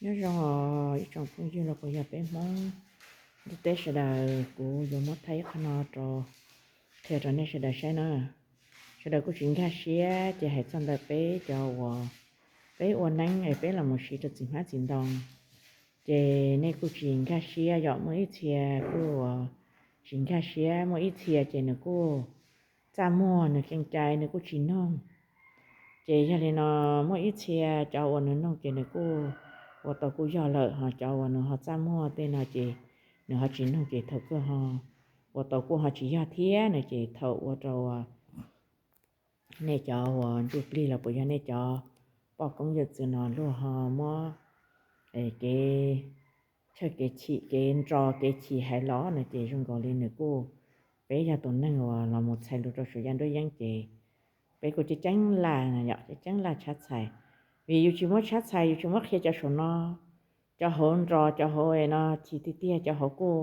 Nyob zoo os ib tsoom phooj ywg los puas yog peb Hmoob ntiaj teb sawv daws, kuv yuav muab thaij ib qho no rau qhia rau nej sawv daws saib na. Sawv daws kuj tsis nkag siab ces hais txog ntawm peb cov uas peb ua neeb es peb los mus siv rau txiv hmab txiv ntoo, ces nej kuj tsis nkag siab yom. Muaj ib txhia kuj tsis nkag siab, muaj ib txhia ces nws kuj txaj muag, nws keev cai nws kuj tsis noog. Ces yog li no, muaj ib txhia cov uas nws noog ces nws kuj ua tau kuj yog lawm, ho cov uas nws ho txaj muag tej no ces nws ho tsis noog ces thaum kawg ho ua tau kuj ho tsis yog thiab no. Ces thaum ua rau nej cov uas ntsuj plig los puas yog nej cov poj koob yawm txwv no luag ho muab kev chaw kev chim kev nro kev chim hais los no ces zoo nkaus li nws kuj, peb yog tus neeg uas los mus txhais lus rau saum yaj nruab yeeb ces peb kuj ceeb ceeb laj, yog ceeb ceeb laj tshab txhais. Vim yus tsis muab tshab txhais, yus tsis muab qhia cov saum no, cov hauv nro cov hauv no chim tiag tiag, cov hauv kuj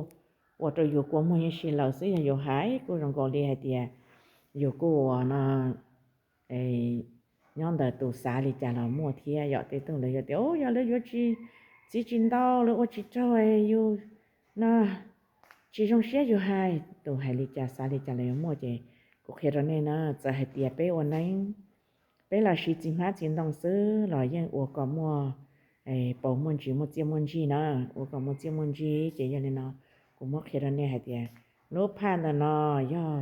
ua rau yus kua muag yeej si lawm xwb. Yog yus hais kuj zoo nkaus li hais tias yus kuj uas no nyob ntawm tus xav li cas los muaj thiab yom. Tej tug lawv yuav tias, o, yog lawv yuav tsis, txiv tsis ntau, lawv ua tsis raug, yus no tsis zoo siab yus hais. Tus hais li cas xav li cas los yuav muaj. Ces kuv qhia rau nej na, txawm hais tias peb ua neeb, peb los siv txiv hmab txiv ntoo xwb los yeej ua kom muaj paus muaj ntsis, muaj txiaj muaj ntsig na, ua kom muaj txiaj muaj ntsig. Ces yog li no, kuv muab qhia rau nej hais tias lub phaj ntawm no yog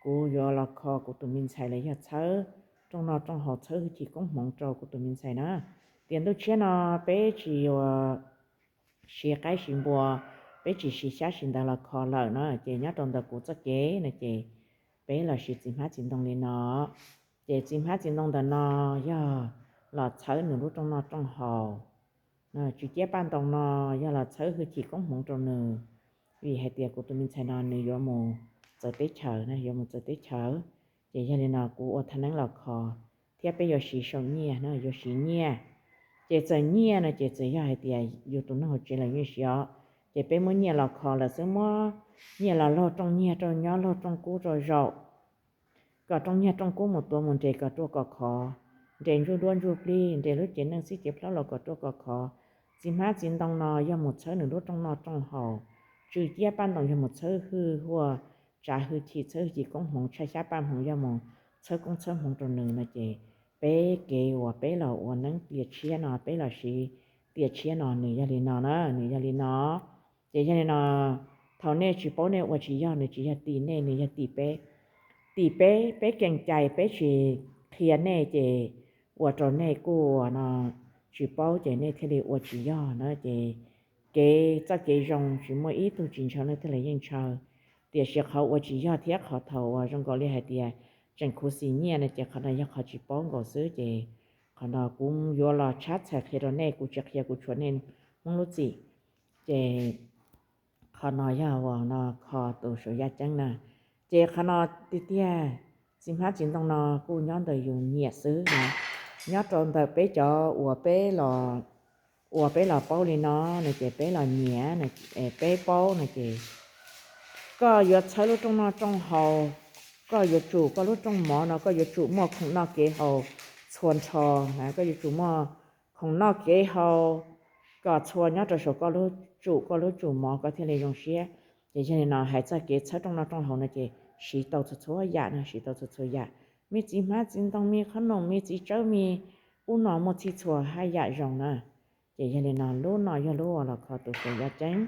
kuv yuav los kho kuv tus me ntxhais los yog txhawb rooj noj rooj haus, txhawb hwj chim koob hmoov rau kuv tus me ntxhais na. Tiam ntuj tshiab no peb tsis yuav siv qaib siv npua, peb tsis siv xyab siv ntawv los kho lawm na. Ces nyob rau ntawm kuv txoj kev no ces peb los siv txiv hmab txiv ntoo li no. Ces txiv hmab txiv ntoo ntawm no yog los txhawb nws lub rooj noj rooj haus. Tswm ciab paj ntoo no yog los txhawb hwj chim koob hmoov rau nws, vim hais tias kuv tus me ntxhais no nws yuav mus txawv teb chaws, yuav mus txawv teb chaws. Ces yog li no kuv ua thaj neeb los kho, thiab peb yuav siv sau nyiaj no, yuav siv nyiaj. Ces txawm nyiaj no ces txawm yog hais tias yus tus neeg hauv tsev los yeej siv os. Ces peb muab nyiaj los kho lawm xwb, muab nyiaj los laug rooj nyiaj rau nyob, laug rooj kub rau zaum, kom rooj nyiaj rooj kub mus tuav mus nres kom ruaj kom khov, nres ntsuj duab ntsuj plig, nres lub cev neej xwb cev plhaub los kom ruaj kom khov. Txiv hmab txiv ntoo no yog mus txhawb nws lub rooj noj rooj haus, tswm ciab paj ntoo yog mus txhawb hwj huaj, tsav hwj chim, txhawb hwj chim koob hmoov, tshaj xyab paj hmoov yog mus txhawb koob txhawb hmoov rau nws no ces peb kev uas peb los ua neeb tiam tshiab no, peb los siv tiam tshiab no nws yog li no na, nws yog li no. Ces yog li no, thaum nej tsis paub nej ua tsis yog, nws tsis yog tim nej, nws yog tim peb. Tim peb, peb keev cai peb tsis qhia nej ces ua rau nej kuj ua no tsis paub ces nej thiaj li ua tsis yog na. Ces kev, txoj kev zoo tsis muaj ib tug tsis ntshaw, leej twg los yeej ntshaw. Tiam sis qhov ua tsis yog thiab qhov thaum uas zoo nkaus li hais tias tseem khuv xim nyiaj no ces qhov no yog qhov tsis paub nkaus xwb. Ces qhov no kuv yuav los tshab txhais qhia rau nej, kuv tsis qhia kuv tshuav nej Hmoob lub txim. Ces qhov no yog uas no kho tus saum yaj ceeb na. Ces qhov no tiag tiag, txiv hmab txiv ntoo no kuj nyob ntawm yus nyiam xwb na. Nyob rau ntawm peb cov uas peb los, uas peb los paub li no no ces peb los nyiam, peb paub no ces koj yuav txhawb lub rooj noj rooj haus, koj yuav tsum koj lub rooj mov no koj yuav tsum muaj khoom noj kev haus txhua nrho, koj yuav tsum muaj khoom noj kev haus kom txhua nyob rau saum koj lub tsum, koj lub tsum mov koj thiaj li zoo siab. Ces yog li no hais txog kev txhawb rooj noj rooj haus no ces siv tau txhua txhua yam no, siv tau txhua txhua yam. Me txiv hmab txiv ntoo, me qhob noom, me txiv tsawb, me ub no muaj txhij txhua haj yam zoo na. Ces yog li no lub no yog lub uas los kho tus saum yaj ceeb.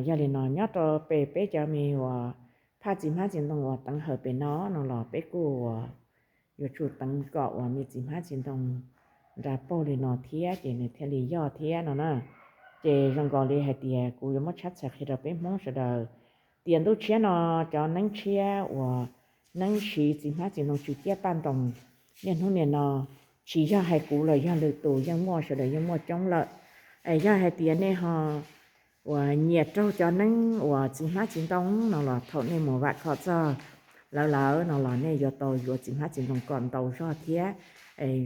Yog li no nyob rau pem peb cov me uas phaj txiv hmab txiv ntoo uas teev hawm pem no no los peb kuj uas yuav tsum teev kom uas me txiv hmab txiv ntoo nra paug li no thiab ces nws thiaj li yog thiab no na. Ces zoo nkaus li hais tias kuv yuav muab tshab txhais qhia rau peb Hmoob sawv daws, tiam ntuj tshiab no cov neeb tshiab uas neeb siv txiv hmab txiv ntoo tswm ciab paj ntoo niaj hnub niaj no, tsis yog hais kuv los yog lwm tus, yeej muaj, sawv daws yeej muaj coob lawm. Es yog hais tias nej ho uas nyiam raug cov neeb uas txiv hmab txiv ntoo no los thaum nej mus vam khom txog lawv lawm no los nej yuav tau yuav txiv hmab txiv ntoo kom ntau zog thiab,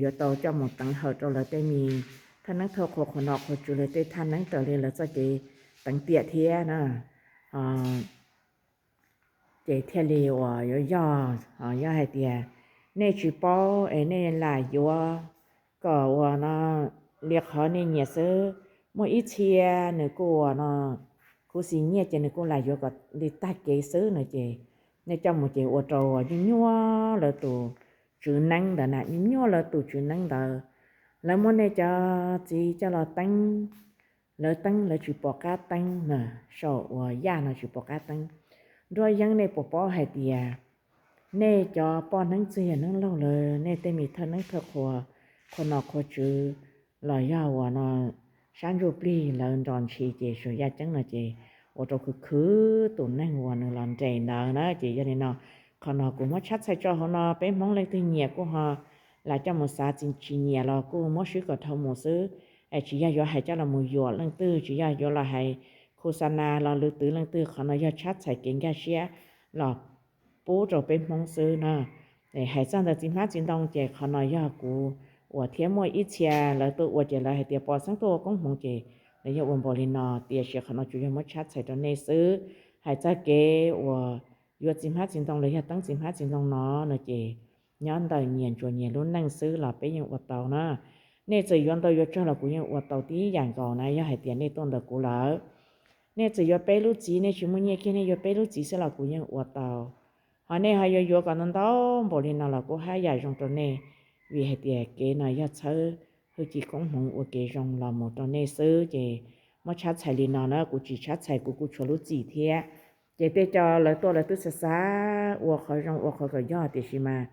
yuav tau coj mus teev hawm rau lawv tej me thaj neeb thauj qhua, qhua nom qhua tswv, lawv tej thaj neeb raws li lawv txoj kev teev tiam thiab na. Ces thiaj li uas yuav yog, yog hais tias nej tsis paub es nej lam yuav kom uas no li qhov nej nyiam xwb, Muaj ib txhia nws kuj ua no, khuv xim nyiaj ces nws kuj lam yuav kom li tag kev xwb no ces nej coj mus ces ua rau nyuaj nyuaj lawv tus tswv neeb ntawd na, nyuaj nyuaj lawv tus tswv neeb ntawd. Lawv muab nej cov txiv coj los teeb, lawv teeb lawv tsis pom qab teeb na, saum uas yaj no tsis pom qab teeb. Nruab yeeb nej puas paub hais tias nej cov poj neeb txwj yog neeb laug lawm, nej tej me thawj neeb thawj qhua, qhua nom qhua tswv los yog uas no sab ntsuj plig lawv nrov ntshis ces saum yaj ceeb no ces ua rau khwv khwv tus neeg uas nws los nres ntawd na. Ces yog li no, qhov no kuv muab tshab txhais tso hauv no, peb Hmoob leej twg nyiam kuj ho lam coj mus xav, tsis nyiam los kuj muab swb kom dhau mus xwb. Es tsis yog yuav hais coj los mus yuam leej twg, tsis yog yuav los hais khu xa nas los lwv twv leej twg, qhov no yog tshab txhais kev nkag siab los pub rau peb Hmoob xwb na. Hais txog ntawm txiv hmab txiv ntoo ces qhov no yog kuv uas thiab muaj ib txhia lawv tuaj ua ces lawv hais tias pom xeeb tuaj ua koob hmoov ces lawv yog ua npaum li no, tiam sis qhov no tsuas yog muab tshab txhais rau nej xwb. Hais txog kev uas yuav txiv hmab txiv ntoo los yog teeb txiv hmab txiv ntoo no no ces nyob ntawm nyias ntsuas nyias lub neej xwb los peb yeej ua tau na. Nej txawm yuav ntau yuav tsawg los kuv yeej ua tau tib yam nkaus na, yog hais tias nej tuaj ntawm kuv lawm. Nej txawm yuav peb lub txiv, nej tsis muaj nyiaj kiag nej yuav peb lub txiv xwb los kuv yeej ua tau. Ho nej ho yuav yuav kom ntau ntau npaum li no los kuj haj yam zoo rau nej, vim hais tias kev no yog txhawb hwj chim koob hmoov ua kev zoo los mus rau nej xwb. Ces muab tshab txhais li no na, kuv tsis tshab txhais kuv kuj tshuav lub txim thiab. Ces tej co lawv tuaj lawv twb xav xav ua qhov zoo ua qhov kom yog, tiam sis mas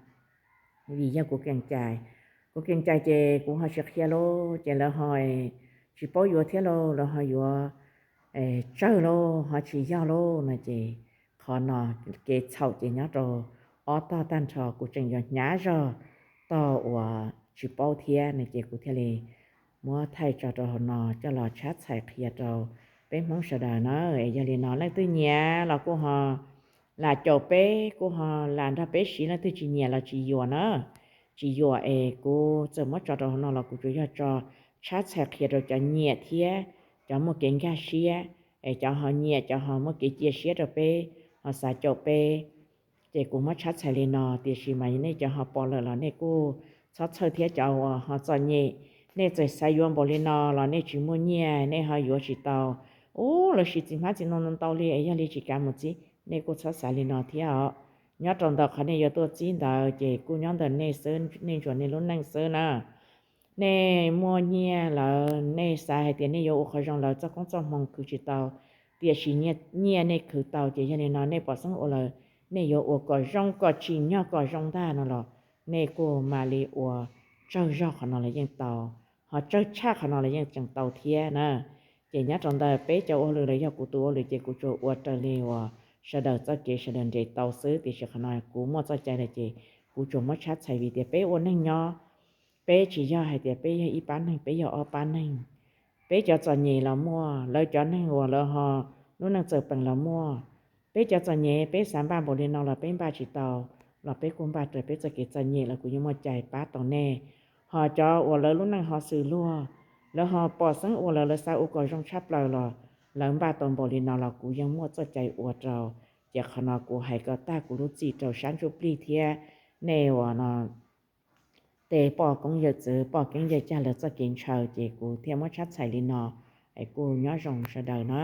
vim yog kuv kees cai, kuv kees cai ces kuv ho tsis qhia lauj, ces lawv ho tsis paub yuav thiab lauj, lawv ho yuav tsawg lauj, ho tsis yog lauj no ces qhov no kev txhaum ces nyob rau ob tog tag nrho, kuv tseem yuav hnyav zog tog uas tsis paub thiab no ces kuv thiaj li muab thaij tso rau hauv no coj los tshab txhais qhia rau peb Hmoob sawv daws na. Es yog li no leej twg nyiam los kuj ho lam caum peb, kuj ho lam nrog peb siv, leej twg tsis nyiam los tsis yuam na. Tsis yuam es kuv txawm muab tso rau hauv no los kuv tsuas yog tso tshab txhais qhia rau cov nyiam thiab cov muaj kev nkag siab, es cov ho nyiam cov ho muaj kev cia siab rau peb ho xav caum peb. Ces kuv muab tshab txhais li no, tiam sis mas nej cov ho pom lawm los nej kuj txhob txhawj thiab, cov uas ho txom nyem, nej txawm xav yuav npaum li no los nej tsis muaj nyiaj, nej ho yuav tsis tau. Ub, lawv siv txiv hmab txiv ntoo ntau li es yog li tsis kav mus txib, nej kuj txhob xav li no thiab os. Nyob rau ntawm qhov nej yuav tuaj txib ntawd ces kuj nyob ntawm nej xwb, nej ntsuas nej lub neej xwb na. Nej muaj nyiaj lawm, nej xav hais tias nej yuav ua qhov zoo lawm, txoj koob txoj hmoo khwv tsis tau, tiam sis nyiaj nej khwv tau, ces yog li no nej pom xeeb ua lawm, nej yuav ua kom zoo kom tsim nyog kom zoo ntag no los nej kuj mam li ua tsawg zog qhov no los yeej tau, ho tsawg tshaj qhov no los yeej tseem tau thiab na. Ces nyob rau ntawm peb cov ua hauj lwm los yog kuv tus ua hauj lwm ces kuv tsuas ua raws li uas sawv daws txoj kev sawv daws nres tau xwb, tiam sis qhov no kuv muaj txoj cai lawm ces kuv tsuas muab tshab txhais vim tias peb ua neeg nyob, peb tsis yog hais tias peb yog ib pab neeg, peb yog ob pab neeg. Peb cov txom nyem los muaj, lawv cov neeg uas lawv ho lub neej txawm peem los muaj. Peb cov txom nyem peb xav npaj npaum li no los peb npaj tsis tau, los peb kuj npaj raws peb txoj kev txom nyem los kuv yeej muaj cai pab tau nej. Ho cov uas lawv lub neej ho xws luag, lawv ho pom xeeb ua lawm, lawv xav ua kom zoo tshaj plaws los lawv npaj tau npaum li no los kuv yeej muaj txoj cai ua rau. Ces qhov no kuv hais kom tag kuv lub txim rau sab ntsuj plig thiab nej uas no tej poj koob yawm txwv poj keeb yawm cag lawv txoj kev ntshaw, ces kuv thiaj muab tshab txhais li no. Es kuj nyob zoo sawv daws na.